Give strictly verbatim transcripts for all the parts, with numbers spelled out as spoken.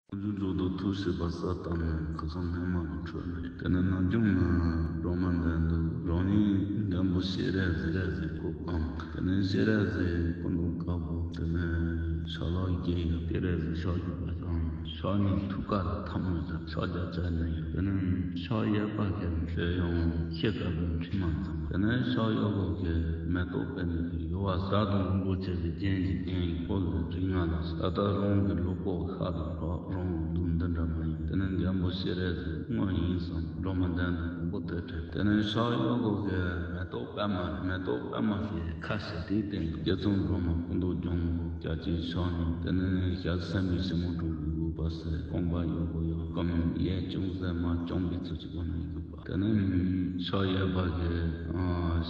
ཁོང་ཚོའི་རྫོགས་སུ་ཐུགས་སྲིད་པ་ས་ལྟ་ནས། ཁ་སང་སྔོན་མ་ནས་འཕྲོས་ནས། དེ་ནས་ནམ་རྒྱུན་ནས་སྒྲོལ་མ་འདོན་འདུག་རང་ཉིད་མགོན་པོ་སྤྱན་རས་གཟིགས་རས་གཟིགས་སྐུ་བལྟམས། དེ་ནས་སྤྱན་རས་གཟིགས་སྐུ་མདོག་དཀར་པོ། དེ་ནས་ཕྱག་ལག་བརྒྱད་ཡོད། སྤྱན་རས་གཟིགས་ཕྱག་བརྒྱད་པ་དང་། ཕྱག་གཉིས་ཐུགས་ཀ་ལ་ཐལ་མོ་སྦྱར། ཕྱག་རྒྱ་བྱས་ནས་ཡོད། དེ་ནས་ཕྱག་གཡས་པ་གི་མཐེ་བོང་ཤེལ་དཀར་པོའི་འཕྲེང་མ་འཛིན་པ། དེ་ནས་ཕྱག་གཡོན་པ་གི་མེ་ཏོག་པདྨ་གི་ཡུ་བ། བདག་དང་རིན་པོ་ཆེ་གི་རྒྱན་གྱི་རྒྱན་ཡིན། ཕོ་ལ་རིགས་ལྔ་ལ། ད་ལྟ་རང་གི་ལུས་པོ་ཤ་དང་སྒྲ་རང་གི་ལུས་འདི་འདྲ་མ་ཡིན། དེ་ནས་མགོན་པོ་སྤྱན་རས་གཟིགས་དངོས་ཡིན་བསམ། སྒྲོལ་མ་འདོན་དུས་དང་པོ་དེ་དྲན། དེ་ནས་ཕྱག་གཡོན་པ་གི་མེ་ཏོག་པདྨ། མེ་ཏོག་པདྨ་གི་ཁ་ཕྱེ་དེའི་སྟེང་དུ་རྗེ་བཙུན་སྒྲོལ་མ་སྐུ་མདོག་ལྗང་གུ། རྒྱ་ཆེའི་ཕྱག་གཉིས། དེ་ནས་ཞལ་སེན་མོའི་སེན་མོ་དྲུག་གི་དབུས་པ་ཟེར། རྐང་པ་ཡོད་པོ་ཡོད། རྐང་གཡས་ཅུང་ཟད་མར་བརྐྱངས་པའི་ཚུལ་གྱི་སྒོ་ནས་ཡོད་པ། དེ་ནས་ཕྱག་གཡས་པ་གི་ཨ་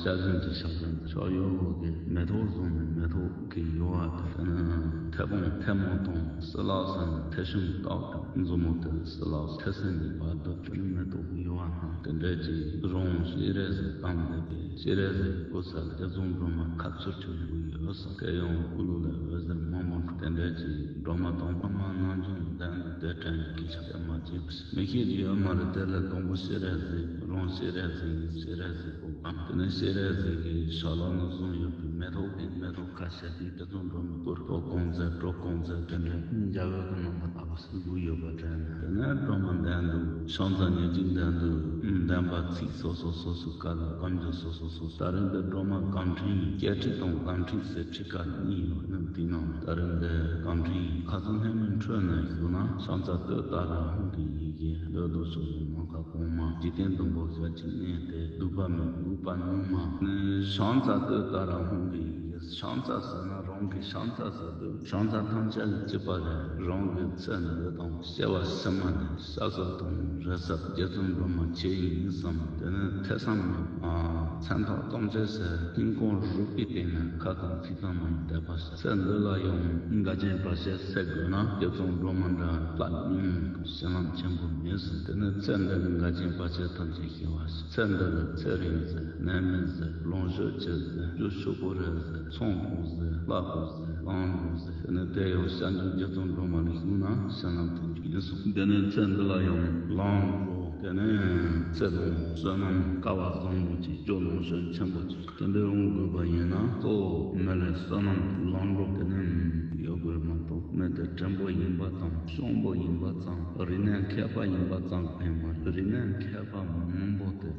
ཞལ་ཟུམ་གྱི་ཞབས་རྗེས། ཕྱག་གཡོན་པ་གི་མེ་ཏོག་བཟུང་ནས་མེ་ཏོག་གི་ཡུ་བ་དང་། དེ་ནས་མཐེ་བོང་མཐེ་མོ་དང་སྲིན་ལག་ཟེར་ནས་མཐེ་ཤོམ་བཏགས་ཀྱང་མཛུབ་མོ་དེ་སྲིན་ལག་མཐེ་སྲིན་གྱི་བར་དུ། དེ་ནས་མེ་ཏོག་གི་ཡུ་བ་སྣ་དེ་འདྲ་ཅིག་རང་སྤྱན་རས་གཟིགས་བལྟམས་བསྡད་པས། སྤྱན་རས་གཟིགས་སྐུ་ཚེ་ལ་རྗེ་བཙུན་སྒྲོལ་མ་ཁ་ཚུར་ཁྱེར་ནས་ཡོད་ས། དེ་ཡང་སྐུ་ལུས་ལ་འོད་ཟེར་མང་པོ་འཕྲོ། དེ་འདྲ་ཅིག་སྒྲོལ་མ་དང་པདྨ་ནམ་རྒྱུན་ལྡན་དུ་དེ་དྲན་གྱི་ཆ་དེ་མ་བརྗེད་པ་ཞིག་མི་ཤེས་ཀྱི་ཡོད་མ་རེད། དེ་ལ་དང་པོ་སྤྱན་རས་གཟིགས་རང་སྤྱན་རས་གཟིགས་ཡིན། སྤྱན་རས་གཟིགས་སྐུ་བལྟམས། དེ་ནས་སྤྱན་རས་གཟིགས་ཀྱི་ཕྱག་ལག་ནས་བཟུང་ཡོད་པའི་མེ་ཏོག་གི་མེ་ཏོག་ཁ་ཤས་དེ་རྗེ་བཙུན་སྒྲོལ་མའི་སྐུར་གཏོར་གང་མཛད་སྤྲོ་གང་མཛད། དེ་འདྲ་འཇའ་འོད་ཀྱི་ནང་དུ་ལྟ་བུ་ཞིག་བཞུགས་ཡོད་པ་དྲན། དེ་ནས་སྒྲོལ་མ་འདོན་འདུག་ཕྱག་འཚལ་ཉིན་གཅིག་འདོན་འདུག་འདོན་པ་ཚིག་སོ་སོ་སོ་སོའི་སྐབས་ལ་བཀའ་འགྱུར་སོ་སོ་སོ་སོ། ད་རིང་འདི་སྒྲོལ་མ་བཀའ་འཕྲིན་ཡིན། བཅས་ཁྲིད་དང་བཀའ་འཕྲིན་ཟེར་ཁྲིད་ཀ་གཉིས་ཡོད། ནི་འདི་ནང་ད་རིང་འདི་བཀའ་འཕྲིན་ཡིན། ཁ་སང་སྔོན་མའི་འཕྲོས་ནས་ཞུ་ན། ཕྱག་འཚལ་བསྟོད་ལྟར་ཧཱུྃ་གི་ཡི་གེ། འདོད་དོ་ཕྱོགས་བཅུའི་ནམ་མཁའ་གོང་མ། འཇིག་རྟེན་བདུན་པོ་ཞལ་གྱིས་བརྙེས་ཏེ། སྡིག་པ་མེད་པའི་དགོས་པ་གཉུག་མ་ནི། ཕྱག་འཚལ་བསྟོད་ལྟར་ཧཱུྃ་གི་ཡི་གེ། ཕྱག་འཚལ་ཟེར་ན་རང་གི་ཕྱག་འཚལ་ཟེར་དུས། ཕྱག་འཚལ་ཐམས་ཅད་ཀྱི་དཔྱིད་པ་རེད། རང་གི་ཚེ་འདི་དང་སྐྱེ་བ་ཕྱི་མ་འདི་བསགས་ས་དང་རེ་ས་རྗེ་བཙུན་སྒྲོལ་མ་ཁྱེད་ཡིན་བསམ། དེ་ནས་ཐོས་བསམ་ནི་མཚན་རྟགས་ཙམ་ཅིག་ཟེར། སྙིང་ཁོང་རུས་པའི་གཏིང་ནས་ཁ་དང་ཚིག་དང་མ་ཡིན་དད་པ་ཟེར། ཚེ་འདི་ལ་ཡང་འགལ་རྐྱེན་བར་ཆད་སེལ་དགོས་ན། རྗེ་བཙུན་སྒྲོལ་མ་འདྲ་ལྷ་མིན་བྱིན་རླབས་ཆེན་པོ་མེད་ཟེར། དེ་ནས་ཚེ་འདི་ལ་འགལ་རྐྱེན་བར་ཆད་ཐམས་ཅད་ཞི་བ་ཟེར། ཚེ་འདི་ལ་ཚེ་རིང་ཟེར། ནད་མེད་ཟེར། ལོངས་སྤྱོད་ཆེ་ཟེར། རྒྱུ་ཕྱུག་པོ་རེད་ཟེར། ཚོང་ཕོག་ཟེར། ལྷ་ཕོག་ཟེར། ལམ་འགྲོ་ཟེར། དེ་ནས་དེ་ཡང་སྐྱབས་མགོན་རྗེ་བཙུན་སྒྲོལ་མ་ལ་ཞུགས་ན་བྱིན་རླབས་དེ་འཇུག་ཡིན་གསུངས། དེ་ནས་ཚེ་འདི་ལ་ཡང་ལམ་འགྲོ། དེ་ནས་ཚེ་ལོངས་བསོད་ནམས་སྐལ་བ་བཟང་པོ་ཅིག་རྒྱུ་ལོངས་སྤྱོད་ཆེན་པོ་ཅིག་དེ་འདྲ་འོང་དགོས་པ་ཡིན་ན། གཙོ་བོ་མི་ལ་བསོད་ནམས་ལམ་འགྲོ་དེ་ནས་ཡོད་དགོས་མ་གཏོགས། མི་དེ་བྲན་པོ་ཡིན་པ་དང་སྤྱང་པོ་ཡིན་པ་ཙམ། རིག་གནས་མཁས་པ་ཡིན་པ་ཙམ་ཕན་མ་རེད། རིག་གནས་མཁས་པ་མང་པོ་དེ་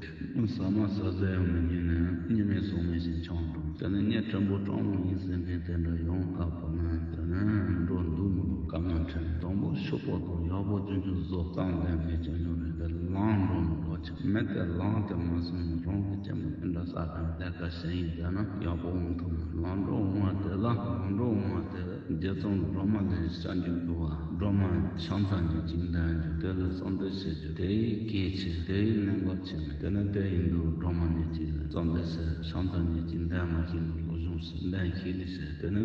ཟ་མ་ཟ་ཟ་ཡང་མི་ཉན་ནས་གཉིད་མེད་སོང་མེད་བཞིན་འཁྱམས་འགྲོ། དེ་ནས་ངས་བྲན་པོ་སྤྲང་པོ་ཡིན་ཟེར་མཁན་དེ་འདྲ་ཡོང་དཀའ་པོ་ན། དེ་ནས་འགྲོ་འདུག་མི་འདུག་བཀའ་མ་དྲིན། དང་པོ་ཕྱུག་པོ་དང་ཡག་པོ་ཆུང་ཆུང་བཟོ་གཙང་ལྡན་མཁན་ཆུང་ཆུང་རེད། དེ་ལམ་འགྲོ་མི་འགྲོ་ཆེ་མི་དེ་ལམ་དེ་མ་སོང་ན་རང་གི་སྐྱེ་མ་འདི་འདྲ་ས་གང་ལས་ཀ་བྱེད་ཡིན་ཟེར་ན་ཡག་པོ་འོང་ཐུབ་མ། ལམ་འགྲོ་འོང་བ་དེ་ལ་ལམ་འགྲོ་འོང་བ་དེ་རྗེ་བཙུན་སྒྲོལ་མ་ལ་སྐྱབས་འཇུག་དགོས་པ། སྒྲོལ་མ་ཕྱག་འཚལ་ཉིན་གཅིག་འདོན་རྒྱུ། དེ་ལ་གསོལ་འདེབས་བྱེད་རྒྱུ། དེའི་གལ་ཆེ། དེའི་གནད་འགག་ཆེ་མེད། དེ་ནི་དེ་ཡིན་དུས་སྒྲོལ་མ་ཉིན་གཅིག་ལ་གསོལ་འདེབས་ཟེར། ཕྱག་འཚལ་ཉིན་གཅིག་འདོན་མ་ཤེས་ན་སློབ་སྦྱོང་ཟེར། འདོན་ཤེས་ལེ་ཟེར། དེ་ནི་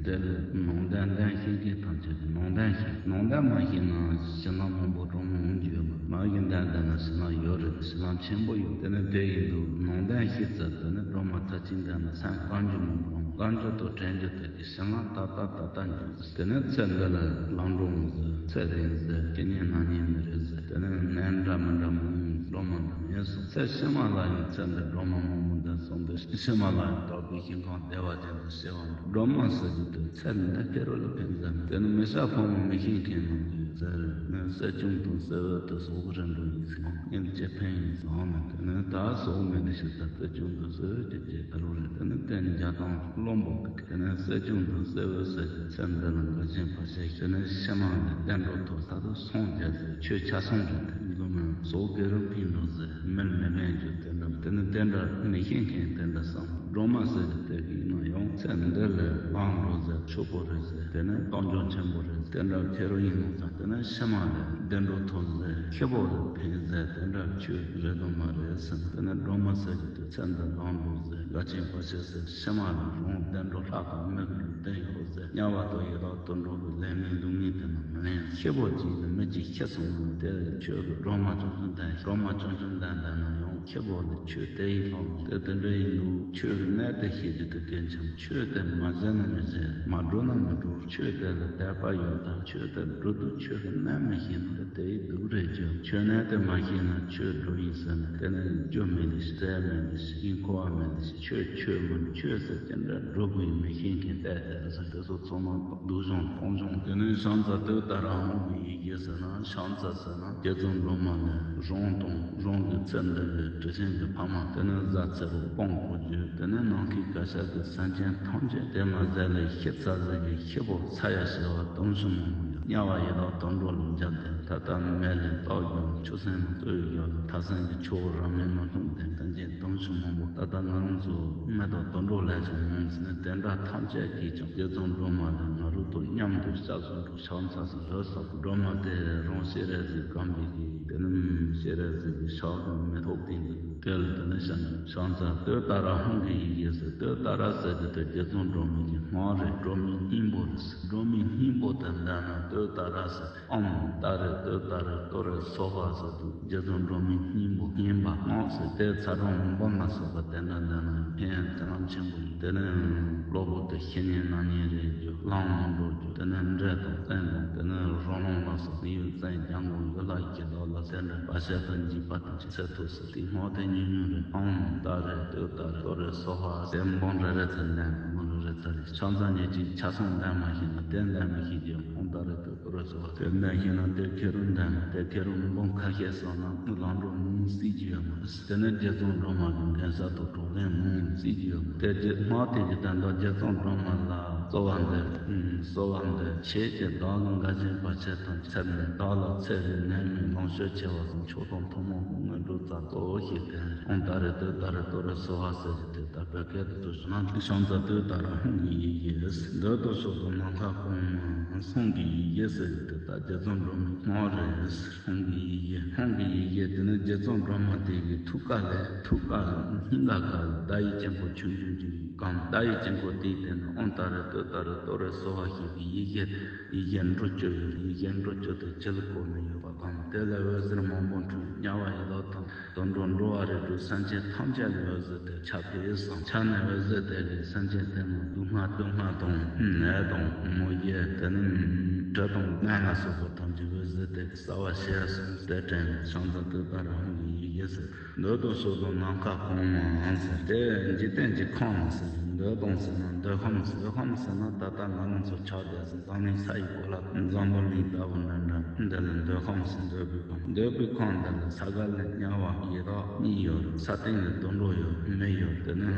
དེ་ལ་ནང་དོན་འདོན་ཤེས་མཁན་ཐམས་ཅད་ཀྱིས་ནང་དོན་ཤེས། ནང་དོན་མ་ཤེས་ན་བྱིན་རླབས་མང་པོ་སྒྲོལ་མ་འོང་རྒྱུ་ཡོད་མ་རེད། མ་གི་འདོན་བསྡད་ན་བྱིན་རླབས་ཡོད་རེད། བྱིན་རླབས་ཆེན་པོ་ཡོད། དེ་ནི་དེ་ཡིན་དུས་ནང་དོན་ཤེས་ཚར། དེ་ནི་སྒྲོལ་མ་མཐར་གཅིག་འདོན་ན་སེམས་བཀའ་འགྱུར་མང་པོ་འོང་། བཀའ་འགྱུར་དང་དྲན་རྒྱུ་དེ་གི་བྱིན་རླབས་ཏག་ཏག་ཏག་ཏག་འཇུག་ཟེར། དེ་ནས་ཚེ་འདི་ལ་ལམ་འགྲོ་འོང་ཟེར། ཚེ་རིང་ཟེར། སྐྱེ་ཉེན་ན་ཉེན་མི་རེད་ཟེར། དེ་ནས་ནད་འདྲ་མི་འདྲ་མང་པོ་འགྲོ་མ་འདྲ་མེད་ཟེར། ཚེ་ཕྱི་མ་ལ་ཡང་ཚེ་འདི་སྒྲོལ་མ་མང་པོ་འདོན་སོང་སྟེ་ཕྱི་མ་ལ་ཡང་དག་པའི་ཞིང་ཁམས་བདེ་བ་ཅན་དུ་སྐྱེ་བ་འགྲོ། སྒྲོལ་མ་ཟེར་རྒྱུ་དེ་ཚེ་འདི་ཕི་རོལ་ལ་ཕན་ཟེར་ན། དེ་ནི་མི་ཤ་ཕོ་མོ་མི་ཤེས་མཁན་མང་པོ་ཡོད་ཟེར། ནི་གསེར་སྐྱེམས་དང་གསེར་འོད་དེ་ཟོག་གི་རིན་འགྲོ་ཡིན་ཟེར། ངན་ཅེས་ཕན་ཡིན་ཟེར་ནས། དེ་ནི་ད་ཟོག་མེད་ནི་ཞིག་ད་གསེར་སྐྱེམས་དང་གསེར་འོད་ཀྱི་རྗེས་ད་རུང་རེད། དེ་ནི་རྟེན་བརྒྱ་དང་བློན་པོ་གི། དེ་ནས་གསེར་སྐྱེམས་དང་གསེར་འོད་ཟེར་གྱི་ཚེ་འདི་ལ་འགལ་རྐྱེན་བར་ཆད་ཞི་ནས་ཕྱི་མ་ལ་བདེ་འགྲོ་ཐོབ་ས་དང་སངས་རྒྱས་ཟེར། ཆོས་ཆ་ཚང་རེད་དེ། འདི་མིན་ཟོག་གི་རིན་ཕན་འགྲོ་ཟེར། མིར་མི་ཕན་རྒྱུ་དེ་འདྲ། དེ་ནི་དེ་འདྲ་མི་ཤེས་མཁན་དེ་འདྲ་བསམ། སྒྲོལ་མ་ཟེར་གྱི་དེ་གི་ཡིན་ན་ཡང་ཚེ་འདི་ལ་ལམ་འགྲོ་ཟེར། ཕྱུག་པོ་རེད་ཟེར། དེ་ནི་རྟགས་འཇུག་ཆེན་པོ་རེད། དེ་འདྲ་ཁེ་རོ་ཡིན་ནོ་ཙང་། དེ་ནི་ཕྱི་མ་ལ་བདེ་འགྲོ་ཐོབ་ཟེར། ཁེ་པོ་ལ་ཕན་ཟེར། དེ་འདྲ་ཆོས་རེད་དང་མ་རེད་ཟེར། དེ་ནི་སྒྲོལ་མ་ཟེར་གྱི་དེ་ཚེ་འདི་ལམ་འགྲོ་ཟེར། འགལ་རྐྱེན་བར་ཆད་ཟེར། ཕྱི་མ་ལ་རང་བདེ་འགྲོ་ལྷ་དང་མི་གི་ལུས་རྟེན་ཡོད་ཟེར། དམྱལ་བ་དང་ཡི་དྭགས་དུད་འགྲོ་གི་ལས་ངན་སྡུག་བསྔལ་དེ་རྣམས་མི་ལེན། ཁེ་པོ་གཅིག་ལ་མི་གཅིག་ཤི་སོང་ན་དེ་ཆོས་ཀྱི་སྒྲོལ་མ་ཆུང་ཆུང་ལྡན། སྒྲོལ་མ་ཆུང་ཆུང་ལྡན་ལྡན་ན་ཡང་ ཁྱི་བོ་ལ་ཆོས་དེ་ཡི་ལྷོང་དེ་དེ་འདྲ་ཡིན་འདུག་ཆོས་ཀྱི་གནད་དེ་ཤེས་རྒྱུ་དེ་གལ་ཆེན། ཆོས་དེ་མ་ཟིན་ན་མི་ཟིན། མ་འགྲོ་ན་མི་འགྲོ། ཆོས་དེ་ལ་དད་པ་ཡོད་དང་། ཆོས་དེ་འགྲོ་དུས་ཆོས་ཀྱི་གནད་མི་ཤེས་ན་དེ་ཡི་སྡུག་རེད་རྒྱུ། ཆོས་གནད་དེ་མ་ཤེས་ན་ཆོས་འགྲོ་ཡིན་ཟེར་ན་དེ་ནི་རྒྱུ་མེད་ལ་ཞིག་རྩལ་མེད་ལ་ཞིག་ཡིན་ཁོ་བ་མེད་ལ་ཞིག་ཆོས་ཆོས་མིན། ཆོས་ཟེར་གྱི་འདྲ་འགྲོ་དགོས་ཡིན་མི་ཤེས་མཁན་བལྟས་ཏེ་ཟེར་དེ་ཚོ་ཚང་མ་སྡུག་སྦྱོང་སྟོང་སྦྱོང་། དེ་ནི་ཤང་ཚ་དེ་ལྟར་ཧང་གི་ཡི་གེ་ཟེར་ན་ཤང་ཚ་ཟེར་ན་རྗེ་བཙུན་སྒྲོལ་མ་ལས་རང་དང་རང་གི་ཚེ་འདི་གི་དྲི་ཞིང་གི་ཕ་མ། དེ་ནི་བཟའ་ཚེ་རོགས་སྤོང་གོ་རྒྱུ། དེ་ནི་ནམ་མཁའི་ག་ཤ་གི་སེམས་ཅན་ཐམས་ཅད་དེ་མ་ཟད་ལས་ཤི་ཚ་ཟིག་གི་ཤི་བོ་ཚ་ཡ་ཞེས་པ་དུང་ཕྱུར་མང་པོ་ཡོད། དམྱལ་བ་ཡི་དྭགས་དུད་འགྲོ་ལ་འཇབ་སྟེ་ད་ལྟ་མེ་ལས་བཏོག་རྒྱུ། ཆུ་སྲིན་ལ་བཏུལ་རྒྱུ། ཐ་སྲིན་གྱི་ཆུ་བོ་རབ་མེད་ན་ལྷུང་སྟེ་སེམས་ཅན་དུང་ཕྱུར་མང་པོ། ད་ལྟ་ང་རང་ཚོ་མེ་དང་དུད་འགྲོ་ལས་ཀྱང་མང་ཟིན་ནས་དེ་འདྲ་ཐམས་ཅད་ཀྱིས་ཀྱང་རྗེ་བཙུན་སྒྲོལ་མ་ལ་ང་རང་དང་མཉམ་དུ་སྐྱབས་སུ་འགྲོ། ཕྱག་འཚལ་ཟེར་ལོས་སོགས་སྒྲོལ་མ་དེ་རང་སྤྱན་རས་གཟིགས་བསྐམས་པའི་གི་དེ་ནི་སྤྱན་རས་གཟིགས་ཀྱི་ཕྱག་དང་མེ་ཏོག་སྟེང་གི་དེ་ལ་དེ་ནི་བཤམས། ཕྱག་འཚལ་ཏོ་ཏཱ་ར་ཧཱུྃ་གི་ཡི་གེ་ཟེར། ཏོ་ཏཱ་ར་ཟེར་གྱི་དེ་རྗེ་བཙུན་སྒྲོལ་མའི་གི་སྔགས་རེད། སྒྲོལ་མའི་སྙིང་པོ་རེད། སྒྲོལ་མའི་སྙིང་པོ་དེ་འདོན་ན་ཏོ་ཏཱ་ར་ཟེར། ཨོཾ་ཏཱ་རེ་ཏོ་ཏཱ་རེ་ཏུ་རེ་སྭཱ་ཧཱ་ཟེར་དུས་རྗེ་བཙུན་སྒྲོལ་མའི་སྙིང་པོ་བསྙེན་པ་སྔགས་ཟེར་དེ་ཚ་གྲང་འོང་འབབ་ལ་སོགས་པ་དེ་འདྲ་འདོན་ན་ཕན་ཡོན་ཚད་ལམ་ཆེན་པོ་ཡིན། དེ་ནས་གློ་བུར་དུ་ཤི་ཉེན་ན་ཉེན་རེད་རྒྱུ། ལངས་མི་འགྲོ་རྒྱུ། དེ་ནས་འདྲེ་དང་བཙན་དང་དེ་ནས་རོ་ལངས་ལ་སོགས་ནི་ཡོད་བཙན་རྒྱལ་དང་ཡུལ་ལྷ་ཡི་བདག་ལ་སེར་འདྲ་བ་ཤ་དང་འཇིགས་པ་དང་ཚེ་ཐུག་ཟེར་དེ་སྔགས་དེ་ཉུང་ཉུང་རེད། ཨོཾ་ཏཱ་རེ་ཏོ་ཏཱ་རེ་ཏུ་རེ་སྭཱ་ཧཱ་ཟེར་འབུམ་རེ་རེ་ཚར་འདོན། འབུམ་རེ་རེ་ཚར་རེད། ཕྱག་འཚལ་ཉེར་གཅིག་ཕྱག་མཚན་འདོན་མ་ཤེས་ན་དེ་འདོན་མི་ཤེས་རྒྱུ། ཨོཾ་ཏཱ་རེ་ཏོ་ཏུ་རེ་སྭཱ་ཧཱ། དེ་འདོན་ཤེས་ན་དེ་ཁེ་རུ་འདོན། དེ་ཁེ་རུ་འབུམ་ཁ་ཤས་སོང་ན་ལམ་འགྲོ་མང་སྲིད་ཀྱི་ཡོད་མ་རེད། དེ་ནི་རྗེ་བཙུན་སྒྲོལ་མ་གི་མགོན་ས་དང་གྲོགས་རིམ་མང་སྲིད་ཀྱི་ཡོད་མ་རེད། དེ་རྗེ་སྔགས་དེ་གི་དོན་དག་རྗེ་བཙུན་སྒྲོལ་མ་ལ་གསོལ་བ་འདེབས། གསོལ་བ་འདེབས། ཁྱེད་ཀྱི་བདག་ལ་འགལ་རྐྱེན་བར་ཆད་དང་འཚེ་མེད། བདག་ལ་ཚེ་རིང་ནད་མེད་ལོངས་སྤྱོད་ཆེ་བ་གསུམ། མཆོག་དང་ཐུན་མོང་གི་དངོས་གྲུབ་རྩ་གཙོ་བོ་ཞིག་སྟེ། ཨོཾ་ཏཱ་རེ་ཏོ་ཏཱ་རེ་ཏུ་རེ་སྭཱ་ཧཱ་ཟེར་གྱི་དེ་ད་བོད་སྐད་དུ་ཏུ་ཞུ་ན་ཤང་ཚ་ཏོ་ཏཱ་ར་ཧཱུྃ་གི་ཡི་གེ་ཟེར། འདི་ལྟར་ཕྱོགས་སུ་ནམ་མཁའ་གང་མང་། ཧཱུྃ་གི་ཡི་གེ་ཟེར་གྱི་དེ་ད་རྗེ་བཙུན་སྒྲོལ་མའི་སྔགས་རེད་ཟེར། ཧཱུྃ་གི་ཡི་གེ། ཧཱུྃ་གི་ཡི་གེ་དེ་ནི་རྗེ་བཙུན་སྒྲོལ་མ་དེ་གི་ཐུགས་ཀ་ལས་ཐུགས་ཀ་སྙིང་ག་ཁ་ལ་ཟླ་ཡི་དཀྱིལ་འཁོར་ཆུང་ཆུང་ཅིག་གམ་ཟླ་ཡི་དཀྱིལ་འཁོར་དེའི་སྟེང་ན་ཨོཾ་ཏཱ་རེ་ཏོ་ཏཱ་རེ་ཏུ་རེ་སྭཱ་ཧཱ་ཞེས་པའི་ཡི་གེ། ཡི་གེ་འབྲུ་བཅུ་ཡོད། ཡི་གེ་འབྲུ་བཅུ་དེ་ཁྲི་ལ་བསྐོར་ནས་ཡོད་པ་དང་། དེ་ལས་འོད་ཟེར་མང་པོ་འཕྲོས། དམྱལ་བ་ཡི་དྭགས་དང་དུད་འགྲོ་འགྲོ་བ་རིགས་དྲུག་སེམས་ཅན་ཐམས་ཅད་ལ་འོད་ཟེར་དེ་ཁྱབ་སྟེ་སངས། ཁྱབ་ནས་འོད་ཟེར་དེ་གིས་སེམས་ཅན་དེ་རྣམས་སྡུག་བསྔལ་སྡུག་བསྔལ་དང་ནད་དང་མུ་གེ་དེ་ནི་དྲི་དང་སྨན་ལ་སོགས་པ་ཐམས་ཅད་འོད་ཟེར་དེ་གིས་གསལ་བར་བྱས་སོ། དེ་དྲན་ནས་ཤང་ཚ་ཏོ་ཏཱ་ར་ཧཱུྃ་གི་ཡི་གེ་ཟེར། འདོད་དང་ཕྱོགས་དང་ནམ་མཁའ་གང་མང་ཟེར། དེ་འཇིག་རྟེན་གྱི་ཁམས་ཟེར། འདོད་དང་ཟེར་ན་འདོད་ཁམས་ཟེར། འདོད་ཁམས་ཟེར་ན་ད་ལྟ་ང་རང་ཚོ་ཆགས་བསྡད་ཟེར་འཛམ་གླིང་ས་ཡི་གོ་ལ་འཛམ་བུ་གླིང་ལྟ་བུ་འདྲ་འདྲ་འདི་ལ་འདོད་ཁམས་ཟེར། འདོད་པའི་ཁམས། འདོད་པའི་ཁམས་འདི་ལ་ས་ག་ལ་དམྱལ་བ་ཡི་དྭགས་གཉིས་ཡོད། ས་སྟེང་ལ་དུད་འགྲོ་ཡོད། མི་ཡོད། དེ་ནི་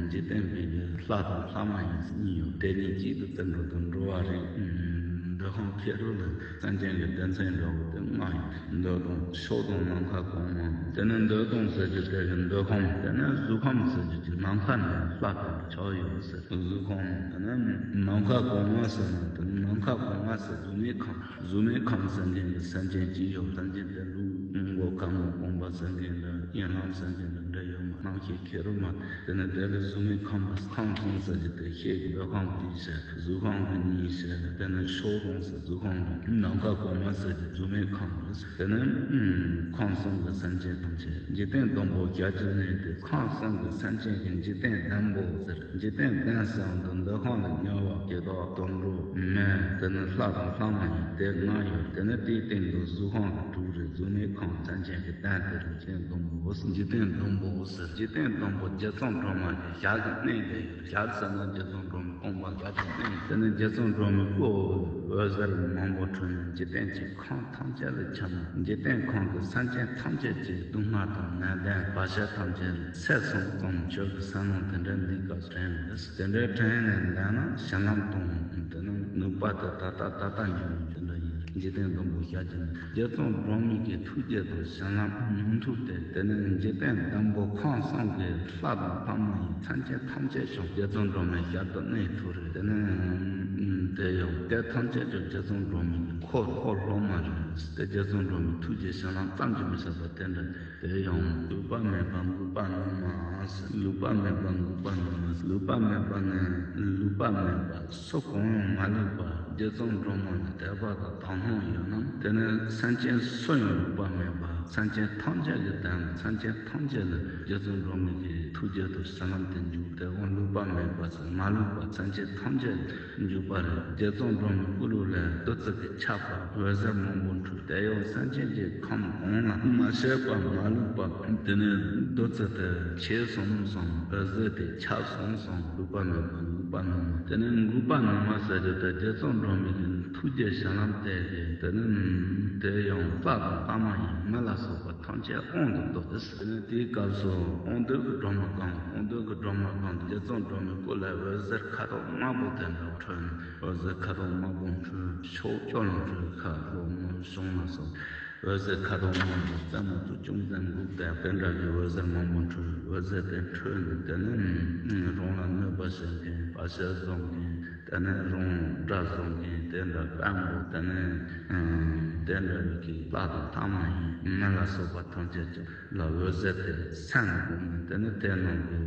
འཇིག་རྟེན་པའི་ལྷ་དང་ལྷ་མ་ཡིན་གཉིས་ཡོད། དེ་གཉིས་གཅིག་ཏུ་བརྩི་འགྲོ་དུད་འགྲོ་བ་རིགས། འདོད་ཁམས་ཁེ་རུ་ལ་སེམས་ཅན་གྱི་སྡེ་ཚན་འདྲ་བོ་དེ་ལྔ་ཡོད། འདོད་དང་ཕྱོགས་དང་ནམ་མཁའ་གང་མང་། དེ་ནས་འདོད་དང་ཟེར་གྱི་དེ་གི་འདོད་ཁམས། དེ་ནས་གཟུགས་ཁམས་ཟེར་གྱི་ཅིག་ནམ་མཁའ་ནས་ལྷ་དང་ཆགས་ཡོད་ཟེར། གཟུགས་ཁམས། དེ་ནས་ནམ་མཁའ་གང་མང་ཟེར་ན་དེ་ནས་ནམ་མཁའ་གང་མང་ཟེར་གཟུགས་མེད་ཁམས། གཟུགས་མེད་ཁམས་ཟེར་མཁན་གྱི་སེམས་ཅན་ཅིག་ཡོད། སེམས་ཅན་དེ་ལུས་མགོ་ཁ་ངོ་རྐང་པ་ཟེར་མཁན་འདྲ། གཉིད་ལམ་ཟེར་མཁན་འདྲ་འདྲ་ཡོད་མ་རྣམ་ཤེས་ཁེ་རུ་མ། དེ་ནས་དེ་ལས་གཟུགས་མེད་ཁམས་པ་ཁམས་གསུམ་ཟེར་གྱི་དེ་ཤེས་ཀྱི་འདོད་ཁམས་གཉིས་ཟེར། གཟུགས་ཁམས་ཀྱི་གཉིས་ཟེར། དེ་ནས་ཕྱོགས་གསུམ་ཟེར། གཟུགས་ཁམས་ཀྱི་ནམ་མཁའ་གོང་མ་ཟེར་གྱི་གཟུགས་མེད་ཁམས་རེད། དེ་ནས་ཁམས་གསུམ་གྱི་སེམས་ཅན་ཐམས་ཅད་འཇིག་རྟེན་བདུན་པོ་ཞལ་གྱིས་བླངས་ཏེ། ཁམས་གསུམ་གྱི་སེམས་ཅན་གྱི་འཇིག་རྟེན་བདུན་པོ་ཟེར། འཇིག་རྟེན་བདུན་ཟེར་འདི་འདོད་ཁམས་ལ་དམྱལ་བ་ཡི་དྭགས་དུད་འགྲོ་མི། དེ་ནས་ལྷ་དང་ལྷ་མ་ཡིན་དེ་ལྔ་ཡོད། དེ་ནས་དེའི་སྟེང་དུ་གཟུགས་ཁམས་ལ་དྲུག་རེད། གཟུགས་མེད་ཁམས་སེམས་ཅན་གྱི་བདུན་དེ་རེད། འཇིག་རྟེན་བདུན་པོ། འཇིག་རྟེན་བདུན་པོ་ཟེར། འཇིག་རྟེན་བདུན་པོ་རྗེ་བཙུན་སྒྲོལ་མ་གི་ཞལ་གྱིས་བླངས་ཏེ་ཡོད། ཞལ་ཟེར་ན་རྗེ་བཙུན་སྒྲོལ་མའི་དཔུང་པ་ཞལ་གྱིས་བླངས། དེ་ནས་རྗེ་བཙུན་སྒྲོལ་མའི་སྐུ་འོད་ཟེར་མང་པོ་འཕྲོས་ནས་འཇིག་རྟེན་གྱི་ཁམས་ཐམས་ཅད་ལ་ཁྱབ་ནས། འཇིག་རྟེན་ཁམས་ཀྱི་སེམས་ཅན་ཐམས་ཅད་ཀྱི་སྡུག་བསྔལ་དང་ནད་གདོན་བར་ཆད་ཐམས་ཅད་ལས་ཚེ་གསུམ་ཙམ་ཆོས་ཀྱི་སེམས་ལམ་དེ་འདྲ་འདི་སྐབས་དྲན་ནས། དེ་འདྲ་དྲན་ནས་བསྡད་ན་གཞི་ལམ་དང་དེ་ནི་ནུས་པ་དེ་ད་ལྟ་ད་ལྟ་འབྱུང་བ་དེ་འདྲ་ཡིན། འཇིག་རྟེན་བདུན་པོ་ཞལ་གྱིས་བླངས། རྗེ་བཙུན་སྒྲོལ་མའི་གི་ཐུགས་རྗེ་དང་གཞི་ལམ་ཉུང་མཐུ་སྟེ། དེ་ནི་འཇིག་རྟེན་བདུན་པོ་ཁམས་གསུམ་གྱི་ལྷ་དང་ལྷ་མ་ཡིན་སེམས་ཅན་ཐམས་ཅད་ཀྱང་རྗེ་བཙུན་སྒྲོལ་མའི་ཞལ་དུ་གནས་ཐུབ་རེད། དེ་ནི་ དེ་ཡང་སྐད་ཐམས་ཅད་ཀྱང་རྗེ་ཙོང་སྒྲོལ་མའི་འཁོར་འཁོར་སློབ་མ་རེད། དེ་རྗེ་ཙོང་སྒྲོལ་མའི་ཐུགས་རྗེ་བྱིན་རླབས་ཙམ་གྱིས་མི་ཟད་པ་དེ་འདྲ། དེ་ཡང་ལུས་པ་མེད་པ་འགུགས་པ་ནུས་མ་ཟེར། ལུས་པ་མེད་པ་འགུགས་པ་ནུས་མ་ཟེར། ལུས་པ་མེད་པ་ནི་ལུས་པ་མེད་པ། སུ་གང་ཡང་མ་ལུས་པ། རྗེ་ཙོང་སྒྲོལ་མ་ལ་དད་པ་དང་དག་སྣང་ཡོད་ན། དེ་ནི་སེམས་ཅན་སུ་ཡང་ལུས་པ་མེད་པ། སེམས་ཅན་ཐམས་ཅད་ཀྱི་དོན། སེམས་ཅན་ཐམས་ཅད་ལ་རྗེ་ཙོང་སྒྲོལ་མའི་གི་ཐུགས་རྗེ་དང་བྱིན་རླབས་དེ་འཇུག། དེ་འོ་ལུས་པ་མེད་པ་ཟེར། མ་ལུས་པ། སེམས་ཅན་ཐམས་ཅད་འཇུག་པ་རེད། རྗེ་ཙོང་སྒྲོལ་མའི་སྐུ་ལུས་ལས་བདུད་རྩི་གིས་ཁྱབ་པ་འོད་ཟེར་མང་པོ་འཕྲོས། དེ་ཡང་སེམས་ཅན་གྱི་ཁམས་གང་ལ་མ་ཤེས་པ་མ་ལུས་པ། དེ་ནས་བདུད་རྩི་དེ་ཆེ་སོང་སོང་། འོད་ཟེར་དེ་ཁྱབ་སོང་སོང་། ལུས་པ་མེད་པ་འགུགས་པ་ནུས་མ། དེ་ནས་འགུགས་པ་ནུས་མ་ཟེར་རྒྱུ་དེ་རྗེ་ཙོང་སྒྲོལ་མའི་གི་ཐུགས་རྗེ་བྱིན་རླབས་དེ་རེད། དེ་ནི་དེ་ཡང་རྩ་དང་ལྷག་མ་ཡིན། མི་ལ་སོགས་པ་ཐམས་ཅད་དབང་དུ་འདུ་སྟེ། དེ་ནས་དེའི་སྐབས་སུ་དབང་སྡུད་ཀྱི་སྒྲོན་མ་གང་། དབང་སྡུད་ཀྱི་སྒྲོན་མ་གང་དུ་རྗེ་ཙོང་སྒྲོལ་མའི་སྐུ་ལས་འོད་ཟེར་ཁ་དོག་དམར་པོ་དེ་འདྲ་འཕྲོས་ནས། འོད་ཟེར་ཁ་དོག་དམར་པོ་འཕྲོས། ཕྱོགས་བཅུ་ལ་འཕྲོས། ཁ་ལྷོ་ནུབ་བྱང་ལ་སོགས། འོད་ཟེར་ཁ་དོག་དམར་པོ་རྩེ་མོ་དུ་ཅུང་ཟད་འགུགས་ཏེ། དེ་འདྲ་གི་འོད་ཟེར་མང་པོ་འཕྲོས། འོད་ཟེར་དེ་འཕྲོས་ནས། དེ་ནས་རང་ལ་གནོད་པ་བྱེད་མཁན། བག་ཆགས་བཟོ་མཁན། དེ་ནས་རང་དགྲ་བཟོ་མཁན། དེ་འདྲ་དཔོན་པོ། དེ་ནས་དེ་འདྲ་གི་ལྷ་དང་ལྷག་མ་ཡིན། མི་ལ་སོགས་པ་ཐམས་ཅད་ཀྱང་ལ་འོད་ཟེར་དེ་སེམས་ལ་བཀུག་ནས། དེ་ནས་དེ་རྣམས་ཀྱི་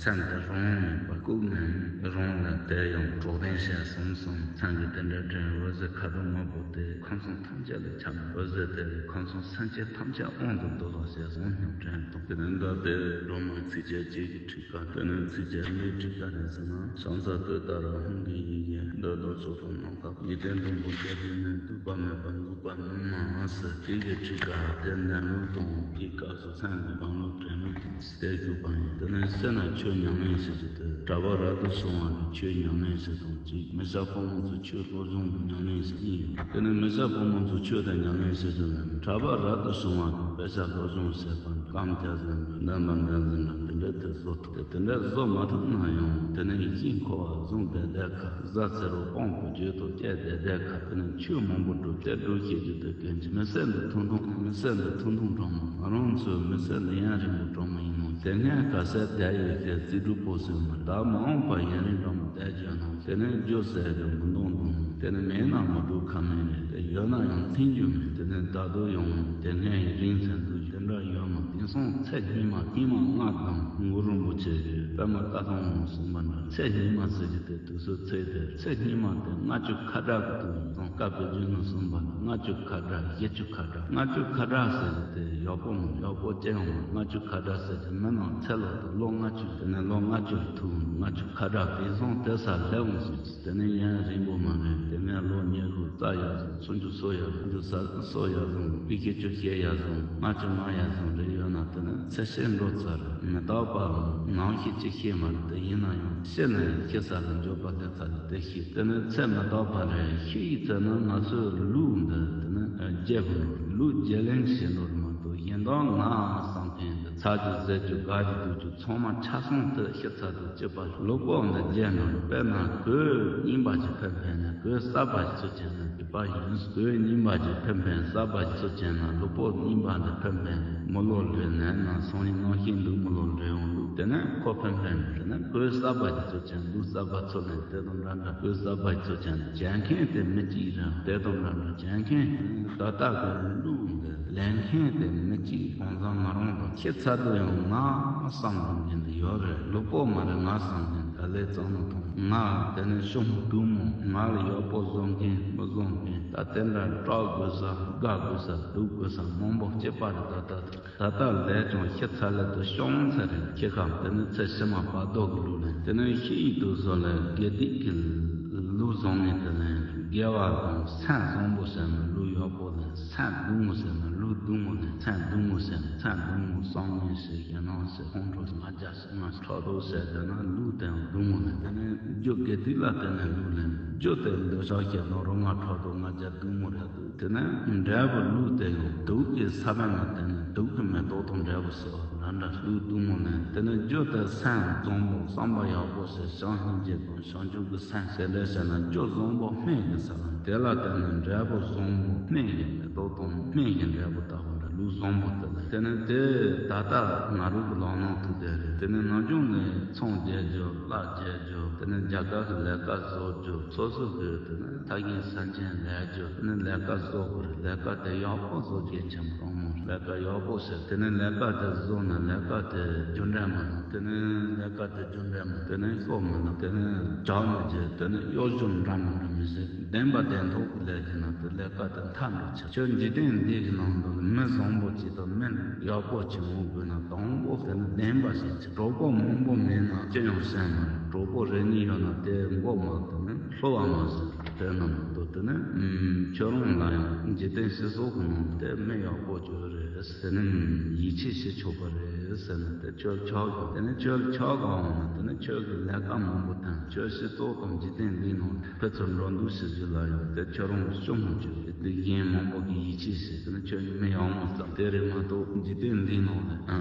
སེམས་དེ་རང་མེད་པར་བཀུག་ནས། རང་ལ་དེ་ཡང་གྲོགས་དན་བྱས་སོང་སོང་། སེམས་ཀྱི་དེ་འདྲ་དྲན། འོད་ཟེར་ཁ་དོག་དམར་པོ་དེ་ཁམས་གསུམ་ཐམས་ཅད་ལ་ཁྱབ་ནས། འོད་ཟེར་དེ་ཁམས་གསུམ་སེམས་ཅན་ཐམས་ཅད་དབང་དུ་འདུ་བར་བྱས་སོང་སྙམ་དྲན་དང་། དེ་ནས་ད་དེ་སྒྲོལ་མའི་ཚིགས་བཅད་གཅིག་གི་ཁྲིད་ཀ། དེ་ནས་ཚིགས་བཅད་འདིའི་ཁྲིད་ཀ་རེད་ཟེར་ན། ཕྱག་འཚལ་ཏུཏྟཱ་ར་ཧཱུྃ་གི་ཡི་གེ། འདོད་དང་ཕྱོགས་དང་ནམ་མཁའ། འཇིག་རྟེན་དང་པོ་སྐྱེ་དུས་ནས། ལུས་པ་མེད་པ་འགུགས་པ་ནུས་མ་ཟེར། དེ་གི་ཁྲིད་ཀ་དེ་ནན་ལུགས་དང་། དེའི་སྐབས་སུ་སེམས་ཀྱི་བང་ལུགས་དྲན་ལུགས་དང་། དེ་བཞུགས་པ་ཡིན། དེ་ནས་སེམས་ལ་ཆོས་ཉམས་ལེན་བྱེད་རྒྱུ་དེ། གྲྭ་པ་རབ་ཏུ་བྱུང་བ་གིས་ཆོས་ཉམས་ལེན་བྱེད་སྟངས་གཅིག། མི་སྐྱ་ཕོ་མོ་ཚོ་ཆོས་སློབ་སྦྱོང་གི་ཉམས་ལེན་བྱེད་ཀྱི་ཡོད། དེ་ནས་མི་སྐྱ་ཕོ་མོ་ཚོ་ཆོས་དེ་ཉམས་ལེན་བྱེད་རྒྱུ་ལ། གྲྭ་པ་རབ་ཏུ་བྱུང་བ་གིས་དཔེ་ཆ་སློབ་སྦྱོང་བྱེད་པ། རྐང་བརྒྱ་ཟིན་པ། བདུན་པ་འགྲན་ཟིན་པ། དེ་འདྲ་དེ་བཟོ་ཐུབ། དེ་འདྲ་བཟོ་མ་ཐུབ་ན་ཡང་། དེ་ནས་ཡིད་ཀྱི་འཁོར་བ་བཟུང་བསྡད་བསྡད་ཁ། གཟའ་ཚེ་རོགས་དཔང་པོ་བརྗོད་དུ་བསྐྱལ་བསྡད་བསྡད་ཁ། དེ་ནས་ཆོས་མང་པོ་སྒྲུབ་བསྡད་སྒྲུབ་བྱེད་རྒྱུ་དེ་གལ་ཆེ། མི་སེར་འདི་ཐུང་ཐུང་། མི་སེར་འདི་ཐུང་ཐུང་འགྲོ་མ། ང་རང་ཚོའི་མི་སེར་འདི་ཡུན་རིང་པོ་འགྲོ་མ་ཡིན་ནོ། དེ་སྔའི་ག་ས་བསྡད་ཡོད་མཁན་རྩིས་སྒྲུབ་པོ་ཟེར་མ། ད་མ་འོངས་པ་ཡུན་རིང་འགྲོ་མ་བསྡད་རྒྱུ་ནོ། དེ་ནས་རྒྱུ་ཟེར་རྒྱུ་མི་འདུག་འདུག་དེ་ནས་མེད་ན་མི་འགྲོ་ཁ་མེད་རེད། དེ་ཡོད་ན་ཡང་འཐེན་རྒྱུ་མེད། དེ་ནས་ད་དུང་ཡང་དེ་སྔའི་རིང་ཚད་འདུག་རྒྱུ་དེ་འདྲ་ཡོད་མ། དེང་སང་ཚེ་སྙིགས་མ་སྙིགས་མ་ལྔ་དང་། གུ་རུ་རིན་པོ་ཆེ་གིས་པདྨ་བཀའ་ཐང་ལུང་གསུངས་པ་འདྲ། ཚེ་སྙིགས་མ་ཟེར་རྒྱུ་དེ། དུས་ཚོད་ཚེ་དེ་ཚེ་སྙིགས་མ་དེ་ལྔ་བཅུ་ཁ་གྲངས་ཀྱི་དུས་ཡིན་ཙང་། བཀའ་པོད་བརྒྱུད་ནས་གསུངས་པ་ལྔ་བཅུ་ཁ་གྲངས། བཞི་བཅུ་ཁ་གྲངས། ལྔ་བཅུ་ཁ་གྲངས་ཟེར་རྒྱུ་དེ་ཡག་པོ་མོ། ཡག་པོ་ཅི་ཡང་མ། ལྔ་བཅུ་ཁ་གྲངས་ཟེར་རྒྱུ་མི་ནང་ཚེ་ལོ་དེ་ལོ་ལྔ་བཅུ། དེ་ནས་ལོ་ལྔ་བཅུ་ཐུག་ལྔ་བཅུ་ཁ་གྲངས། དེང་སང་དེ་ས་སླེབས་འོང་ཟེར། དེ་ནས་ཡུན་རིང་པོ་མ་རེད། དེ་ནས་ལོ་ཉི་ཤུ་རྩ་ཡར་སོང་། སུམ་ཅུ་སོ་ཡར་སོང་། སུམ་ཅུ་སོ་ཡར་སོང་། བརྒྱད་ཅུ་གྱ་བརྒྱད་ཡར་སོང་། ལྔ་བཅུ་ང་ཡར་སོང་རེ་ཡོད་ན། དེ་ནས་ཚེ་ཕྱིན་འགྲོ་ཚར་རེད། མི་རྟག་པ་ལ་ནམ་ཤི་ཅི་ཤེས་མ་རེད། དེ་ཡིན་ན་ཡང་ཤི་ནས་ཤི་ས་ལ་འབྱོར་པ་སླེབས་ཚར་རེད། དེ་ཤི། དེ་ནས་ཚེ་མི་རྟག་པ་རེད། ཤི་ཡི་ཚེ་ན་ང་ཚོའི་ལུས་འདི་དེ་ནས་བརྗེ་དགོས། ལུས་བརྗེ་ལེན་བྱེད་ནོར་མ་གཏོགས། གཞན་དོན་ང་བསམ་མཁན་འདི། ཚ་རྒྱུ་ཟེར་རྒྱུ་དགའ་རྒྱུ་སྡུག་རྒྱུ་ཚང་མ་ཆ་ཚང་དེ་ཤི་ཚར་དུས་གཅིག་པ། ལུས་པོ་འདི་བརྗེ་ནོར། དཔེར་ན་གོས་རྙིང་པ་ཞིག་ཕུད་ཕུད་ནས་གོས་གསར་པ་ཞིག་ཚུར་བྱིན་ན་འགྲིག་པ་ཡིན། གོས་རྙིང་པ་ཞིག་ཕུད་ཕུད་གསར་པ་ཞིག་ཚུར་བྱིན་ན། ལུས་པོ་རྙིང་པ་འདི་ཕུད་ཕུད་མི་ལོ་ལོན་ནས་ན་སང་ཉིན་གནངས་ཤིང་འདུག་མི་ལོ་ལོན་ཡོང་ལུགས། དེ་ནས་ཁོ་ཕུད་ཕུད་ནས། དེ་ནས་གོས་གསར་པ་ཞིག་ཚུར་བྱིན། ལུས་གསར་པ་ཚུར་ལེན། དེ་དང་འདྲ་འདྲ། གོས་གསར་པ་ཞིག་ཚུར་བྱིན། བྱེད་མཁན་དེ་མི་གཅིག་རེད། དེ་དང་འདྲ་འདྲ། བྱེད་མཁན་ད་ལྟ་གི་ལུས་འདི་ལེན་མཁན་དེ་མི་གཅིག་གང་ཟག་མི་རང་དང་། ཤི་ཚར་དུས་ཡང་ང་བསམ་གི་མཁན་དེ་ཡོད་རེད། ལུས་པོ་མ་རེད། ང་བསམ་མཁན་ག་ལེ་ཙང་ནོ་དང་། ང་དེ་ནས་ཤོང་སྡུག་མོ། ང་ལ་ཡག་པོ་བཟོ་མཁན་མི་བཟོ་མཁན། ད་དེ་འདྲ་སྐྲག་དགོས་ས་དགའ་དགོས་ས་སྡུག་དགོས་ས་མང་པོ་སྐྱེས་པ་རེད། ད་ལྟ་ད་ལྟ་ལས་ཀྱང་ཤི་ཚར་ལས་དུ་ཤོང་ཚར་རེད། ཁྱེད་ཁམས་དེ་ནི་ཚེ་ཕྱི་མ་བར་དོ་གི་ལུས་ལེན། དེ་ནས་ཤི་ཡི་དུས་སུ་ལ་དགེ་སྡིག་གི་ལུས་བཟང་ངན་དེ་ལེན། དགེ་བ་དང་སེམས་བཟང་པོ་ཟེར་ན་ལུས་ཡག་པོ་ལེན། སེམས་སྡུག་མོ་ཟེར་ན་ལུས་སྡུག་མོ་ལེན། སེམས་སྡུག་མོ་ཟེར་ན་སེམས་སྡུག་མོ། བསམ་ངན་ཞིག་ཞེ་སྣང་ཞིག་ཁོང་ཁྲོ་ཞིག་ང་རྒྱལ་ཞིག་ང་ཕྲག་དོག་ཟེར་དེ་ན་ལུས་དེ་ཡང་སྡུག་མོ་ལེན། དེ་ནས་རྒྱུ་དགེ་སྡིག་ལ་བརྟེན་ནས་ལུས་ལེན། རྒྱུ་དེ་འདོད་ཆགས་ཞེ་སྡང་རོ་མངར་ཕྲག་དོག་ང་རྒྱལ་སྡུག་མོ་རེད་འདུག་དེ་ནས་འབྲས་བུ་ལུས་དེ་ཡང་དུག་གི་ས་བོན་ལ་བརྟེན་ནས་དུག་གི་མེ་ཏོག་དང་འབྲས་བུ་སོགས་འདྲ་འདྲ་ལུས་སྡུག་མོ་ལེན། དེ་ནས་རྒྱུ་དེ་སེམས་བཟང་པོ་བསམ་པ་ཡག་པོ་ཞིག་བྱང་སྙིང་རྗེ་དང་བྱང་ཆུབ་ཀྱི་སེམས་ཟེར་འདྲ་བྱས་ན་རྒྱུ་བཟང་པོ་སྨན་གྱི་ས་ལ་ དེ་ལ་བརྟེན་ནས་འབྲས་བུ་བཟང་པོ་སྨན་གྱི་མེ་ཏོག་དང་སྨན་གྱི་འབྲས་བུ་ལྟ་བུ་འདྲ་ལུགས་བཟང་པོ་དེ་ལ་བརྟེན་ནས་དེ་ད་ལྟ་ང་རང་གི་ལག་ནང་ཐུག་བསྡད་རེད། དེ་ནས་ནམ་རྒྱུན་ནས་ཚོང་རྒྱག་རྒྱུ་གླ་རྒྱག་རྒྱུ་དེ་ནས་རྒྱ་གར་གྱི་ལས་ཀ་བཟོ་རྒྱུ་སོ་སོ་གི་དེ་ནས་ཐ་སྙད་སེམས་ཅན་ལས་རྒྱུ་དེ་ནས་ལས་ཀ་བཟོ་དགོས་རེད། ལས་ཀ་དེ་ཡག་པོ་བཟོ་རྒྱུ་ཆེན་པོ་རང་མོ་ལས་ཀ་ཡག་པོ་བྱེད། དེ་ནས་ལས་ཀ་དེ་བཟོ་ན་ལས་ཀ་དེ་རྒྱུ་འབྲས་མ་ལ་དེ་ནས་ལས་ཀ་དེ་རྒྱུ་འབྲས་མ་དེ་ནས་ཤོག་མ་ལ་དེ་ནས་བྱ་མ་རྒྱུ་དེ་ནས་གཡོ་སྒྱུ་འདྲ་མ་འདྲ་མི་བྱེད། བདེན་པ་བདེན་ཐོག་གི་ལས་ཀྱི་ནང་དུ་ལས་ཀ་དེ་མཐའ་འགྲོ་ཆེ། ཁྱོད་འཇིག་རྟེན་འདི་གི་ནང་དུ་མི་བཟང་པོ་ཅིག་དང་མི་ཡག་པོ་ཅིག་འོང་དགོས་ན་དང་པོ་དེ་ནི་བདེན་པ་ཞིག་ཅིག་གྲོགས་པོ་མང་པོ་མེད་ན་ཅི་ཡང་བསམ་མ་རེད། གྲོགས་པོ་རེ་གཉིས་ཡོད་ན་དེ་མགོ་མ་དེ་ནི་ལྷོ་བ་མ་ཟིན་དེ་ནང་དུ་དེ་ནི་ཁྱོད་རང་ལ་ཡང་འཇིག་རྟེན་སྤྱི་ཚོགས་ཀྱི་ནང་དུ་དེ་མི་ཡག་པོ་ཅིག་རེད་ཟེར་ནས་ཡིད་ཆེས་བྱེད་ཆོག་པ་རེད་ཟེར་ནས་དེ་ཁྱོད་ཆགས་དགོས། དེ་ནི་ཁྱོད་ཆགས་དགོས་འོང་ན་དེ་ནི་ཁྱོད་ཀྱི་ལས་ཀ་མང་པོ་དང་ཁྱོད་སྤྱི་ཚོགས་དང་འཇིག་རྟེན་འདིའི་ནང་ཕར་ཚུར་འགྲོ་འདུག་བྱེད་རྒྱུ་ལ་ཡང་དེ་ཁྱོད་རང་གི་སྐྱོ་མོ་བྱེད་དེ་དེ་གཞན་མང་པོ་གི་ཡིད་ཆེས་བྱེད་དེ་ནི་ཁྱོད་མི་ཡག་མོ་ཙམ་དེ་རེད་མ་གཏོགས་འཇིག་རྟེན་འདིའི་ནང་ལ་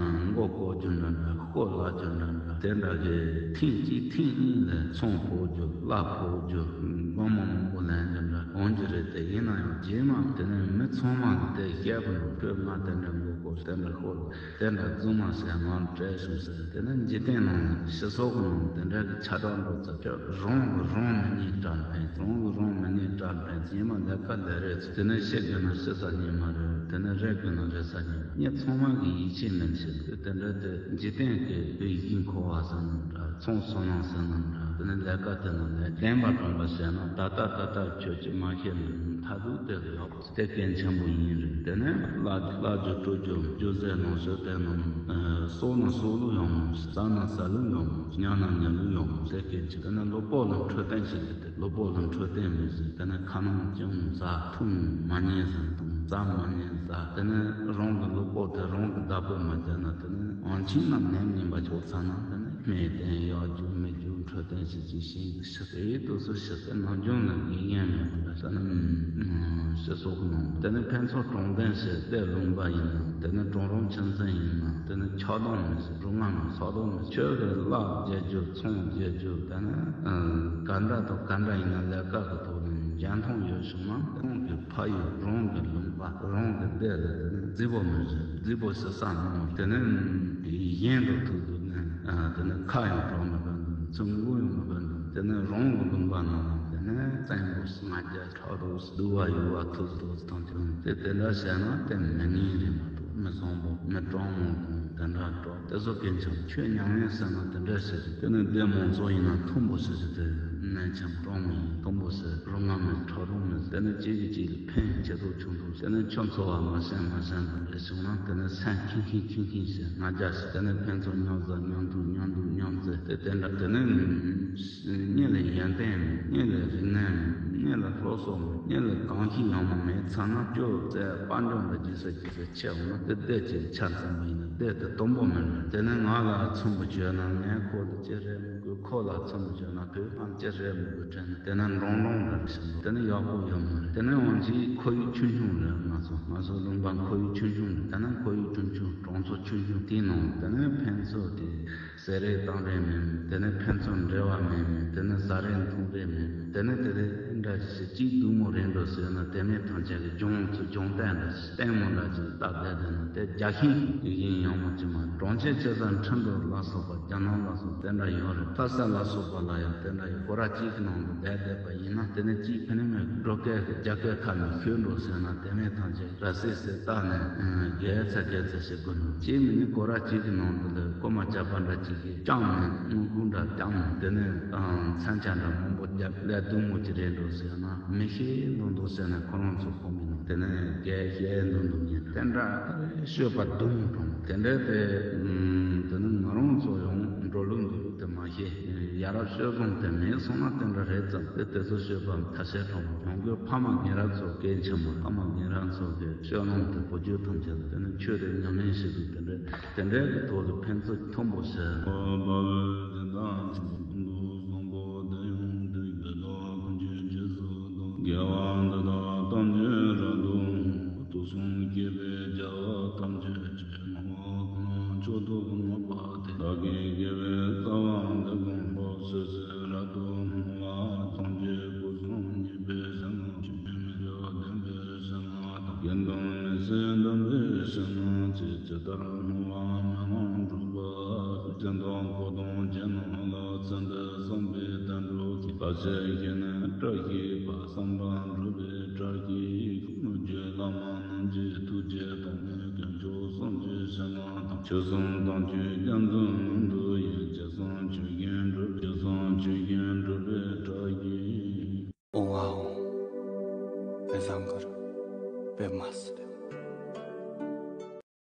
མགོ་སྐོར་རྒྱུ་འདྲ་འདྲ་ཤོ་ལ་རྒྱུ་འདྲ་འདྲ་དེ་འདྲ་གི་ཐེངས་གཅིག་ཐེངས་གཉིས་ལ་ཚོང་ཕོག་རྒྱུ་གླ་ཕོག་རྒྱུ་སྒོར་མོ་མང་པོ་ལེན་རྒྱུ་འདྲ་འོང་རྒྱུ་རེད། དེ་ཡིན་ན་ཡང་རྗེས་མ་དེ་ནི་མི་ཚང་མ་གི་དེ་བཤད་པ་འགྲོ་ཁྱོད་ང་དེ་འདྲ་མགོ་སྐོར་དེ་འདྲ་ཤོ་ལ། དེ་འདྲ་རྫུན་མ་ཟེར་ངང་བྲལ་བྱུང་ཟེར། དེ་ནི་འཇིག་རྟེན་ནང་ནས་སྤྱི་ཚོགས་ནང་དེ་འདྲ་གི་ཆ་གྲགས་འགྲོ་ཚར་ཁྱོད་རང་གི་རང་མི་ཉིད་དྲག་ཕན། རང་གི་རང་མི་ཉིད་དྲག་ཕན། རྗེས་མ་ལས་ཀ་ལས་རེད་ཚོ། དེ་ནི་ཤི་དགོས་ན་ཤི་ས་ཉིད་མ་རེད། དེ་ནི་རེད་དགོས་ན་རེད་ས་ཉིད་མ་རེད། མི་ཚང་མ་གི་ཡིད་ཆེས་མིན་ཞིག་དེ་དེ་འདྲ་དེ་འཇིག་རྟེན་གི་བོད་ཡིན་ཁོ་བ་ཟེར་ན་འདྲ་ཚོང་སོ་ནང་ཟེར་ན་འདྲ་དེ་ནི་ལས་ཀ་དེ་ནང་ལས་བདེན་པ་དྲང་པ་བཤད་ན་ད་ལྟ་ད་ལྟ་ཁྱོད་ཀྱིས་མ་ཤེས་ན་མཐའ་ཐུག་དེ་ལ་ཡོག་དེ་གལ་ཆེན་པོ་ཡིན་རེད། དེ་ནས་གླ་གླ་རྒྱུ་སྤྲོད་རྒྱུ་རྒྱུ་ཟས་ནང་ཞོ་དེ་ནང་། ཨ། གསོག་ན་གསོག་ལུགས་ཡོང་མོ། ཟ་ན་ཟ་ལུགས་ཡོང་མོ། ཉལ་ན་ཉལ་ལུགས་ཡོང་མོ། དེ་གལ་ཆེ། དེ་ནས་གློ་བུར་ལ་འཕྲོད་བསྟེན་བྱེད་དེ་དེ་གློ་བུར་ལ་འཕྲོད་བསྟེན་མི་བྱེད། དེ་ནས་ཁ་ནང་ཅུང་ཟ་འཐུང་མ་ཉན་ཟ་འཐུང་ཟ་མ་ཉན་ཟ། དེ་ནས་རང་གི་གློ་བུར་དེ་རང་གི་བདག་པོ་མ་བྱས་ན་དེ་ནས་ཨང་ཆིང་ན་ནད་ངན་པ་ཆོག་ཚར་ན་དེ་ནས། སྨན་བསྟེན་ཡག་རྒྱུ་མེད་རྒྱུ་འཕྲོད་བསྟེན་བྱེད་ཀྱི་ཤིང་ཤི་དེ་ཡི་དུས་སུ་ཤི་དེ་ནམ་རྒྱུན་ནས་དགེ་རྒན་མེད་པ་ལ་ལྟ་ན་ཤི་སོགས་ནང་དེ་ནི་ཕན་ཚུན་དྲང་བདེན་བྱེད་བདེ་ལུང་པ་ཡིན་ན་དེ་ནི་གྲོང་རོང་ཁྱིམ་མཚེས་ཡིན་ན་དེ་ནི་ཆགས་སྡང་མི་བྱེད་སྒྲུང་ང་མི་ཚོགས་སྡང་མི་ཁྱོད་ཀྱི་གླ་རྒྱག་རྒྱུ་ཚོང་རྒྱག་རྒྱུ་དེ་ནི་ག་འདྲ་དང་ག་འདྲ་ཡིན་ན་ལས་ཀ་གི་ཐོག་ནས་འཇོན་ཐང་ཡོད་བྱུང་ན་ཁོང་གི་ཕ་ཡུལ་རང་གི་ལུང་པ་རང་གི་སྡེ་ལ་དེ་ནི་རྫི་བོ་མི་བྱེད་རྫི་བོ་ཞིག་བསམ་ནོ་དེ་ནི་གཞན་དུ་ཐུག་དུས་ནི། ཨ། དེ་ནི་ཁ་ཡང་གྲོགས་མི་དགོས་འདུག་ཚུར་མགོ་ཡང་མི་དགོས་འདུག་དེ་ནི་རང་གི་ལུང་པ་ནང་ལ་དེ་ནི་བཙན་པོ་ལྔ་བརྒྱ་ཕྲག་དོག་སྡུག་པ་ཡོད་པ་ཐུག་ཐུག་དང་དེ་དེ་འདྲ་བྱས་ན་དེ་མི་ངན་རེད་མ་གཏོགས་མི་བཟང་པོ་མི་དྲང་མོ་དང་དེ་འདྲ་གྲོགས་དེ་ཚོ་སྐད་ཆ་ཁྱོད་ཉམས་ལེན་ཟེར་ན་དེ་འདྲ་བྱེད་ཀྱི་དེ་ནི་སྡེ་མང་ཚོགས་ཡིན་ན་མཐོན་པོ་བྱེད་ཀྱི་དེ་ནན་ཆེན་དྲང་མོ་ཡིན་མཐོན་པོ་བྱེད་རོ་ང་མི་ཕྲག་དོག་མི་དེ་ནི་གཅིག་གིས་གཅིག་ལ་ཕན་བྱེད་དོ་ཆུང་དོ་དེ་ནི་ཁྱོད་ཚོ་བ་མ་ཤེས་མ་ཤེས་དང་འདྲ་བྱུང་ན་དེ་ནི་སེམས་ཁེངས་ཁེངས་ཁེངས་ཁེངས་བྱེད་ང་རྒྱལ་ཞིག་དེ་ནི་ཕན་ཚུན་མཉམ་བཟའ་མཉམ་འཐུང་མཉམ་འདུག་མཉམ་རྩེ་དེ་དེ་འདྲ་དེ་ནི་གཉིས་ལ་ཡོན་ཏན་མེད། གཉིས་ལ་རིག་གནས་མེད། གཉིས་ལ་སློབ་གསོ་མེད། གཉིས་ལ་གང་ཞིག་ཡོང་མ་མེད་ཚར་ན་སྐྱོ་ཟས་དཔལ་འབྱོར་ལ་རྒྱུ་ས་རྒྱུ་ས་ཆེ་འོང་ན་དེ་བསྡད་ཀྱི་ཆ་ཚང་པ་ཡིན་ན་བསྡད་དེ་དུམ་བུ་མེད་ལ། དེ་ནི་ང་ལ་ཚུམ་བུ་བྱོས་ན་ངས་ཁོ་ལ་ཅི་རེད་མི་དགོས། ཁོ་ལ་ཚུམ་བུ་བྱོས་ན་བོད་ཕམ་ཅི་རེད་མི་དགོས་དྲན་ན་དེ་ན་འགྲོང་འགྲོང་འདྲ་ཞིག་འདུག་དེ་ནི་ཡག་པོ་ཡོད་མ་རེད། དེ་ནི་འོང་ཅིག་ཁོར་ཡུག་ཆུང་ཆུང་རེད། ང་ཚོ་ང་ཚོ་ལུང་པ་ཁོར་ཡུག་ཆུང་ཆུང་རེད། དེ་ན་ཁོར་ཡུག་ཆུང་ཆུང་གྲོང་ཚོ་ཆུང་ཆུང་དེའི་ནང་དེ་ནི་ཕན་ཚུན་དེ། ཟས་རེ་གཏོང་རེ་མེད། དེ་ནས་ཕན་ཚུན་འབྲེལ་བ་མེད་མེད། དེ་ནས་ཟ་རེ་འཐུང་རེ་མེད་མེད། དེ་ནས་དེ་རེ་འདྲ་ཞིག་གཅིག་སྡུག་མོ་རེ་འགྲོ་ཟེར་ན་དེ་ནས་ཐམས་ཅད་ཀྱི་སྦྱོང་ཚུལ་སྦྱོང་སྟངས་འདྲ་ཞིག་ལྟད་མོ་འདྲ་ཞིག་ལྟ་བསྡད་དེ་ན་དེ་རྒྱ་ཤིང་གི་ཡིན་ཡོང་མོ་ཅི་མ་རེད། གྲོང་ཁྱེར་ཆེ་ས་ཁྲིན་ཏུ་ལ་སོགས་པ་རྒྱ་ནག་ལ་སོགས་དེ་འདྲ་ཡོད་རེད། ལྷ་ས་ལ་སོགས་པ་ལ་ཡང་དེ་འདྲ་ཡོད། སྐོར་ར་གཅིག་གི་ནང་དུ་བསྡད་བསྡད་པ་ཡིན་ན་དེ་ནས་གཅིག་ཕན་ནི་མེད། འགྲོ་སྐད་ཀྱི་རྒྱ་སྐད་ཁ་ནས་ཤོད་འགྲོ་ཟེར་ན་དེ་ནས་ཐམས་ཅད་ར་སེ་སེ་བཏགས་ནས་རྒྱལ་ཚ་རྒྱལ་ཚ་ཞིག་དགོས་ནོ། གཅིག་མིན་ནི་སྐོར་ར་གཅིག་གི་ནང་དུ་ལ་ཀོ་མ་ཅག་པ་འདྲ་གཅིག་གིས་ཅང་མེད་དངུལ་ཁུག་འདྲ་ཅང་མེད། དེ་ནས་མཚོན་ཆ་འདྲ་མང་པོ་རྒྱབ་ལས་སྡུག་མོ་ཅིག་རེད་འགྲོ་ཟེར་ན་མི་ཤེས་འདུག་འདུག་ཟེར་ན་ཁོ་རང་ཚོ་ཁོམ་མི་ནོ། དེ་ནས་རྒྱལ་ཤེས་འདུག་འདུག་ཉན་དེ་འདྲ་ཤོད་པ་སྡུག་མོ་གྲོང་དེ་འདྲ་དེ་དེ་ནི་ང་རང་ཚོ་ཡང་འགྲོ་ལུགས་འདུག་ལུགས་དེ་མ་ཤེས། ཡ་རབས་སྤྱོད་བཟང་དེ་མེད་སོང་ན་དེ་འདྲ་རེད་ཙང་དེ་དེ་ཚོ་སྤྱོད་པ་ཐ་ཤལ་གྲོགས་མོ་ཡོང་དགོས། ཕ་མ་རྒན་རབས་ཚོ་སྐད་ཆེན་མོ་ཕ་མ་རྒན་རབས་ཚོ་གི་སྤྱོད་ལམ་དེ་བུ་རྒྱུད་ཐམས་ཅད་ལ་དེ་ནི་ཆོས་དེ་ཉམས་ལེན་བྱེད་དུས་དེ་འདྲ་དེ་འདྲའི་གི་ཐོག་ལ་ཕན་ཚུན་མཐོན་པོ་བྱས། ཨོ་བྷ་བེ་ཇི་ལྟར་ཀུན་ཏུ་བཟང་པོ་དེ་ཡང་དུས་དགེ་ལ་ཀུན་གྱི་རྗེས་སུ་བདག་དགེ་བ་འདི་དག་ཐམས་ཅད་རབ་ཏུ་བསྔོ། དུག་གསུམ་སྐྱེས་པའི་རྒྱལ་བ་ཐམས་ཅད་ཀྱིས། བསྔོ་བ་ཀུན་ལ་མཆོག་ཏུ་བསྔགས་པ་དེས། བདག་གི་དགེ་བའི་རྩ་བ་འདི་ཀུན་ལ། ཚོད་བསྲེ་རབ་ཏུ་བསྔོ་བ་ཐམས་ཅད་སྐུ་གསུམ་བརྙེས་པའི་གཞན་དབང་ཕྱིར། ཕྱི་ནང་ཇི་ཇི་ལྟར་སྣང་བ་མེ་ལོང་འཁྲུགས་པ། སྤྱི་དང་འཁོར་དང་རྒྱལ་ནང་ལ། ཚེ་འདི་བསམ་པའི་དལ་འགྲོ་གི། བར་ཆད་ཞི་ནས་བཀྲ་ཤིས་པ། བསམ་པ་འགྲུབ་པའི་བཀྲ་ཤིས་ཤོག། བླ་མ་རྣམས་ཀྱི་ཐུགས་རྗེ་དང་ནི། དཀོན་མཆོག་གསུམ་གྱི་བྱིན་རླབས་དང་། ཆོས་སྲུང་དམ་ཆོས་རྒྱ་མཚོའི་ནང་དུ་ཡོད། ཅི་བསམ་ཆོས་བཞིན་འགྲུབ། ཅི་བསམ་ཆོས་བཞིན་འགྲུབ་པའི་བཀྲ་ཤིས། ཨོང་ཨ་ཨོང་། བེ་བཟང་གུར། བེ་མ་སི་ལེ།